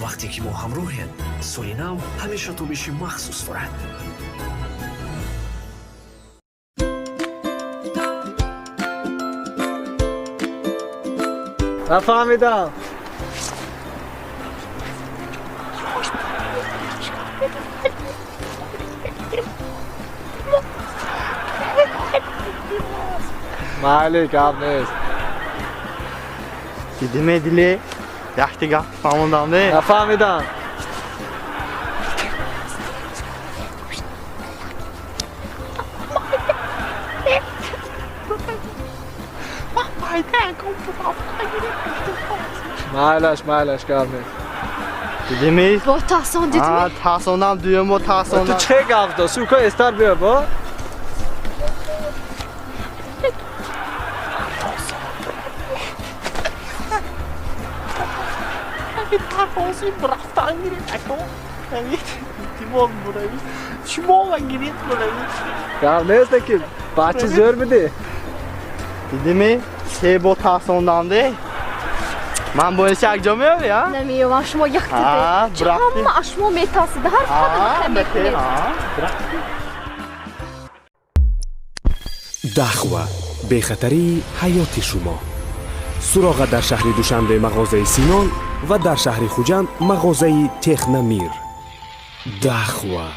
Вақте ки мо ҳамроҳем, соли нав ҳамеша тобиши махсус дорад. Нафаҳмидам. Майли, гап нест. Дидиме, диле, якти гап фаҳмондам де. Нафаҳмидам. Майлаш, майлаш, гап нест. Дидими? Бо таҳсон дидими? Таҳсонам, дуюм бо Ту таҳсонам. Чӣ гап дошт? Ука, эстар биё бо. Рафтан гирифт, ако димог буравӣ, шумо гирифт, буравӣ. Гап нест, ки бача зӯр бидӣ. Дидими, се бо таҳсондам де. Ман боиси якҷо меёвӣ, а? Намеёвам, шумо якта. Ҳама аз шумо метарсида, ҳар қадам мекунед. Дахва, бехатарии ҳаёти шумо. Суроға дар шаҳри Душанбе, мағозаи Синон, ва дар шаҳри Хуҷанд, мағозаи Технамир. Дахва.